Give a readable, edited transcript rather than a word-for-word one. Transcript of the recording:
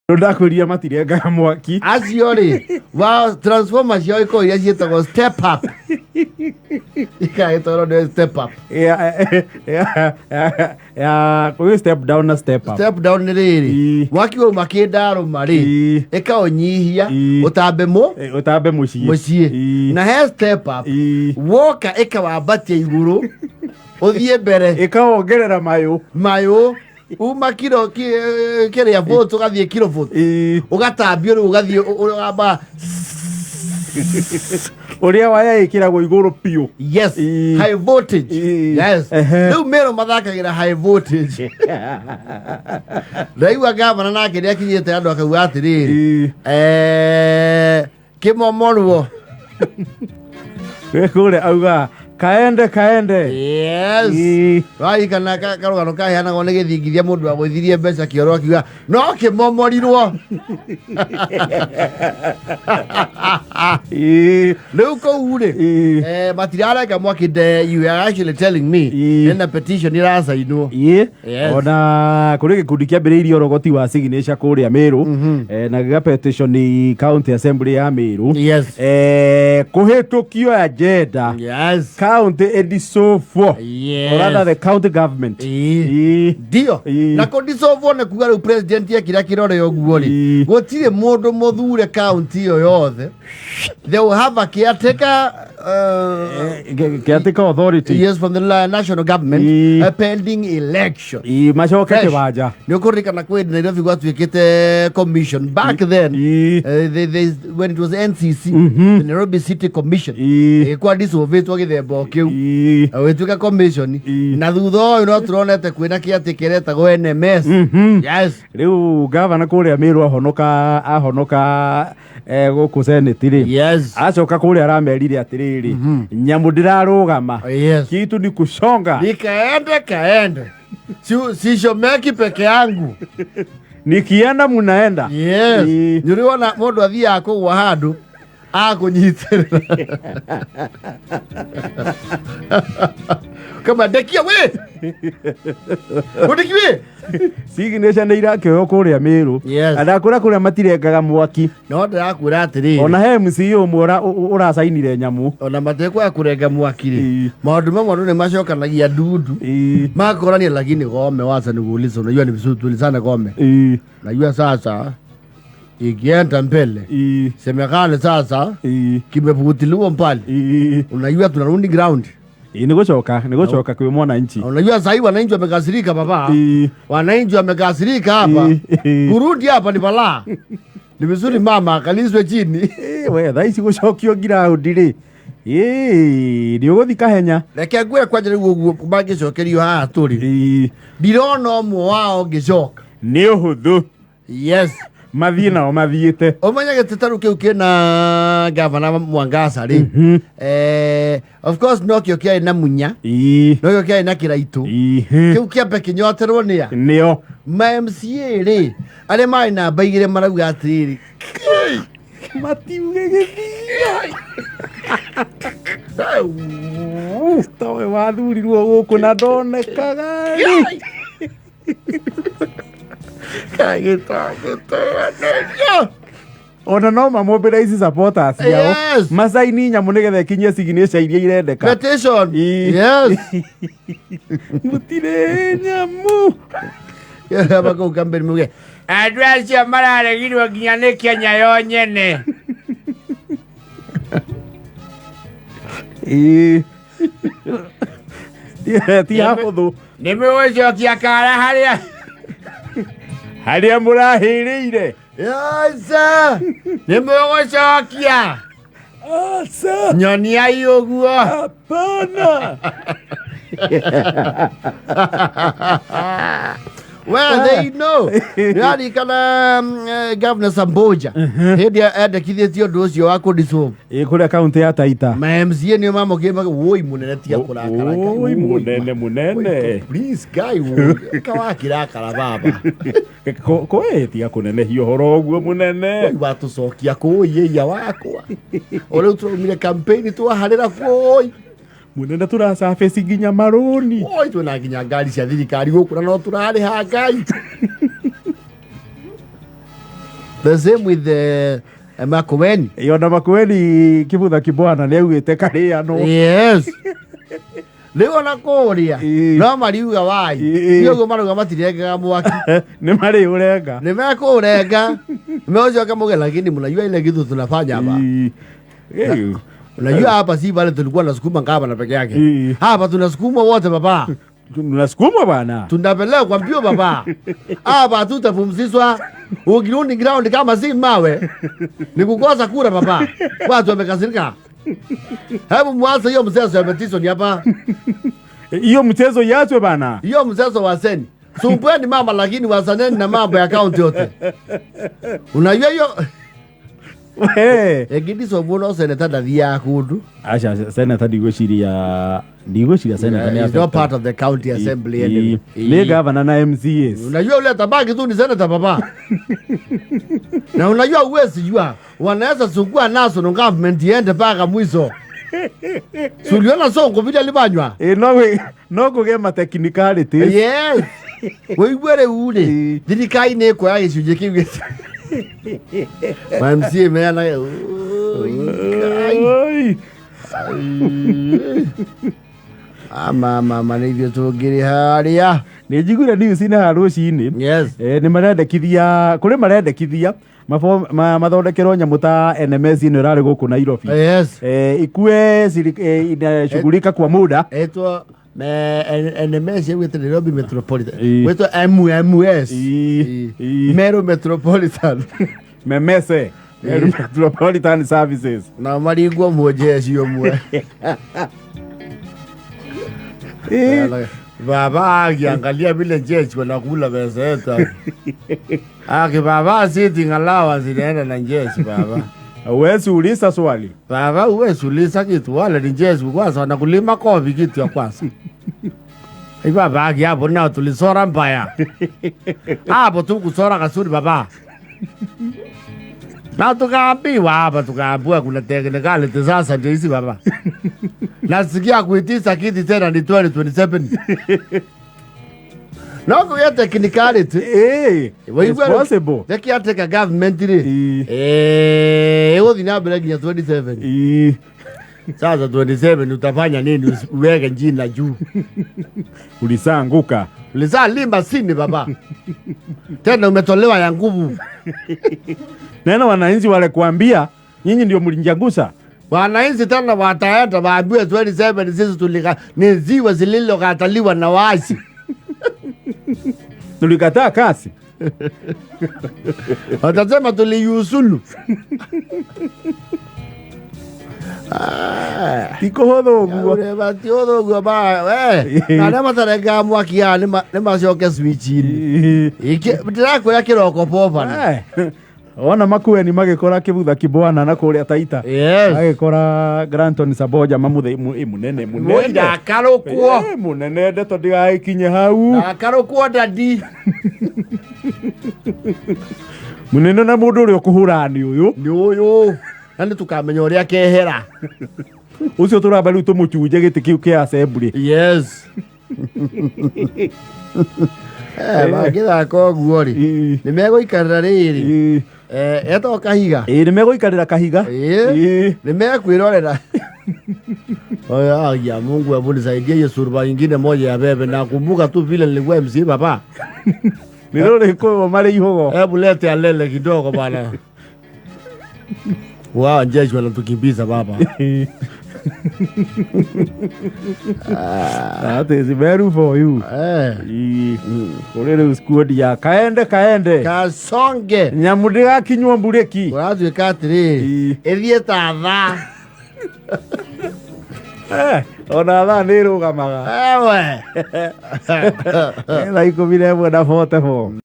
Ndakwĩrire matirengaga mwaki. Acio rĩ wa transformer ciao ikoragwo iria ciĩtagwo step up, ikagĩtwarwo nĩ step up. Ya kwĩ step down na step up. Step down nĩ rĩrĩ, mwaki wauma kĩndarũma rĩ, ĩkaũnyihia ũtambe mũ ũtambe mũciĩ. Mũciĩ. Na he step up, woka ĩkawambatia igũrũ ũthiĩ mbere. Ĩkawongerera mayũ. Mayũ uma kiro kĩrĩa volt ũgathiĩ kilo volt, ũgatambio rĩu ũgathiĩ ũgamba. Ũrĩa waya ĩkĩragwo igũrũ biũ. Yes. High voltage. Yes. Rĩu mero mathakagĩra high voltage. Ndaigua gavana nake nĩ akinyĩte andũ akauga atĩrĩrĩ, kĩmomorwo. Wĩ kũrĩa auga kaende kaende. Yes. Waririkana karũgano kaheanagwo nĩ gĩthingithia, mũndũ agũithirie mbeca kĩoro akiuga no kĩmomorirwo. Rĩu kũu rĩ, matirarenga mwaki. You are actually telling me ena petition iracainwo. Yes. Ona kũrĩ gĩkundi kĩambĩrĩirie ũrogoti wa signature kũrĩa Meru, na gĩga petition county assembly ya Meru, kũhĩtũkio agenda county ĩdissolvwo, or rather the county government. Ndio. Na kũdissolvwo nĩ kuga rĩu president ekira kĩrore ũguo rĩ, gũtirĩ mũndũ mũthure county ĩyo yothe. They will have a caretaker Caretaker authority. Yes, from the national government, pending election. Macoke Fresh. kĩwanja. Nĩ ũkũririkana kwĩ Nairobi gwatuĩkĩte commission back then, when it was NCC, the Nairobi City Commission, ĩgĩkwa dissolvĩtwo gĩthemba o kĩu, ũgĩtuĩka commission, na thutha ũyũ no tũronete kwĩna kĩatĩ kĩretagwo NMS. Yes. Rĩu gavana kũrĩa Meru ahonoka ahonoka gũkũ senate rĩ, acoka kũrĩa aramerire atĩrĩrĩ, nyamũ ndĩrarũgama, kitu ni kusonga. Nikaende kaende. Sishomeki peke yangu. Nikienda munaenda. Yes. Nĩ ũrĩ wona mũndũ athiaga kũgwa handũ akũnyitĩrĩra kama ndekia we ũndĩki we. Signature nĩ irakĩoywo kũrĩa Meru. Andakũra kũrĩa matirengaga mwaki. No ndĩrakwĩra atĩrĩrĩ, ona he MCA ũmwe ũracainire nyamũ. Ona matekwaga kũrenga mwaki rĩ, maũndũ mamwe andũ nĩ macokanagia ndundu makorania, lakini gome wacha nikuulize, unajua ni vizuri tuulizane gome. Najua sasa ikienda mbele semekani sasa kimefutiliwa mbali, unajua tunarudi ground. Nĩ gũcoka nĩ gũcoka kwĩ mwananchi. Na unajua sahii wananchi wamekasirika baba, wananchi wamekasirika hapa, kurudi hapa ni balaa. Ni vizuri mama akalizwe chini. We thaa ici gũcokio ngiraundi rĩ, nĩ ũgũthi kahenya. Reke ngwĩre kwanja rĩu ũguo mangĩcokerio haha tũrĩ, ndirona ũmwe wao ngĩcoka. Nĩ ũhũthũ. Yes. Mathiĩ nao mathiĩte. Ũmenye gĩtĩ rĩu kĩu kĩna gavana Mwangaza rĩ, of course nokĩo kĩarĩ na Munya, nokĩo kĩarĩ na Kĩraitũ, kĩu kĩambe kĩnyoterwo nĩa nĩo ma MCA rĩ, arĩa marĩ namba 2 marauga atĩrĩrĩ, matiuge gĩthia towe wathurirwo gũkũ na ndonekaga rĩ. Ona no mamobilize ici supporters ciao, macaini nyamũ nĩgetha ĩkinyie signature iria irendeka. Petition. Yes. Mũtirĩ nyamũ. Makau kambeni muge andũ acio mararegirwo nginya nĩ Kenya yo nyene. Ti hahũthũ. Nĩ mũgũcokia kara harĩa harĩa mũrahĩrĩire. Yes. Nĩ mũgũcokia. Asa. Nyoniai ũguo. Hapana. Well, they know. Nĩrarikana Governor Samboja hĩndĩ ĩrĩa endekithĩtie ũndũ ũcio wa kũdissolve. Ĩ kũrĩa kaunti ya Taita. Ma MCA nĩo mamũkĩre woi mũnene tiga kũrakara. Woi mũnene mũnene. Please guy, woi kawakĩrakara baba. Kwĩ tiga kũnenehia ũhoro ũguo mũnene. Woi watũcokia kũi ĩia wakwa. O rĩu tũraumire campaign twaharĩra kuoi. Mũnene tũracabaci nginya marũni. Oi twĩna nginya ngari cia thirikari gũkũ na no tũrarĩha ngai. The same with the Makueni. Ona Makueni kibutha kibwana nĩ augĩte karĩanwo. Yes. Rĩu ona kũrĩa no mariuga wai nĩ ũguo marauga matirengaga mwaki. Nĩ marĩ ũrenga. Nĩ mekũũrenga megũcoka muge lakini mnajua ile kitu tunafanya hapa. Unajua hapa si pale tulikuwa nasukuma ngavana peke yake. Hapa tunasukuma wote baba. Tunasukuma bwana. Tunapelekwa mbio baba. Hapa hatutapumzishwa. Ukirudi ground kama si mawe ni kukosa kura baba. Watu wamekasirika. Hebu mwanzo hiyo mchezo ya petition hapa. Hiyo mchezo iachwe bana. Hiyo mchezo wa seni. Sumbweni mama lakini wasaneni na mambo ya county yote. Unajua hiyo Egidi sobuno seneta ndathia kundu. Acha seneta ndigwiciria seneta ni is not part of the county assembly anyway. Ni governor na MCAs. Unajua ule atabaki tu ni seneta baba. Na unajua uwezi jua wanaweza sungua naso no government iende mpaka mwisho. Suliona songo vile alibanywa. No kugema technicalities. Yes. Wewe ule thirikari ni kwa gĩcunjĩ kĩu gĩci. Ma MCA meana. Ama mama nĩ ithuĩ tũngĩrĩ harĩa. Nĩ njiguire news na rũcinĩ. Yes. Nĩ marendekithia kũrĩ marendekithia mathondekerwo nyamũ ta NMS ĩno ĩrarĩ gũkũ Nairobi. Yes. Ikue inashughulika kwa muda. Etwo NMS yegwĩtwo Nairobi Metropolitan. Gwĩtwo MMS. Meru Metropolitan. Memese. Meru Metropolitan Services. Na marigwo mwenjeshi ũmwe. Baba akiangalia vile jeshi wanakula pesa yetu. Aki baba sitting allowance inaenda na jeshi baba. Huwezi uliza swali. Baba huwezi uliza kitu wale ni jeshi kwanza wanakulima kofi kitu ya kwanza. Baba aki hapo nao tulisora mbaya. Hapo tu kusora kasuri baba. Na tukaambiwa hapa tukaambiwa kuna technicality sasa ndio hizi baba. Nasikia kuitisa kiti tena ni 2027. No kuya technicality. It's possible. They can't take a government ile. Hiyo ni mbele ya 27. Sasa 27 utafanya nini uweke jina juu? Ulisanguka. Ulisalimba sini baba. Tena umetolewa ya nguvu. Nena wananchi wale kuambia nyinyi ndio mlinjangusa. Wananchi tena wataenda waambiwe 27 sisi tulika ni ziwa zililokataliwa na waasi. Tulikataa kasi. Watasema tuliusulu. Tiko hodho guo. Ure hodho guo ba we. Na na matarega mwaki ya ni macoke switch-inĩ. Iki ndirakwĩra kĩroko popa. Ona Makueni magikora kibutha kibwana na kuria Taita. Yes. Magikora Granton Saboja mamuthe munene munene. Mwenda karukwo. Munene ndeto ndigaikinye hau. Ndakarukwo dadi. Munene na mundu uria ukuhura ni uyu. Ni uyu. Na nĩ tukamenya ũrĩa kehera. Ucio turamba riu tumuchuje giti kiu kia assembly. Yes. Mangĩthaka ũguo rĩ nĩ megũikarĩra rĩrĩ etagwo kahiga. Nĩ megũikarĩra kahiga. Nĩ mekwĩrorera. Oya ya Mungu hebu nisaidie hiyo surba nyingine moja ya bebe na kumbuka tu vile nilikuwa MC baba. Nirore kwa mare ihogo. Hebu lete alele kidogo bana. Wao jeshi wanatukimbiza baba. That is very for you. Kore squad ya kaende kaende. Kasonge. Nyamu ndigakinywa mbureki. Ũratuĩka atĩrĩrĩ ĩthiĩ ta thaa. Ona thaa nĩ ĩrũgamaga. Ewe. 11:44.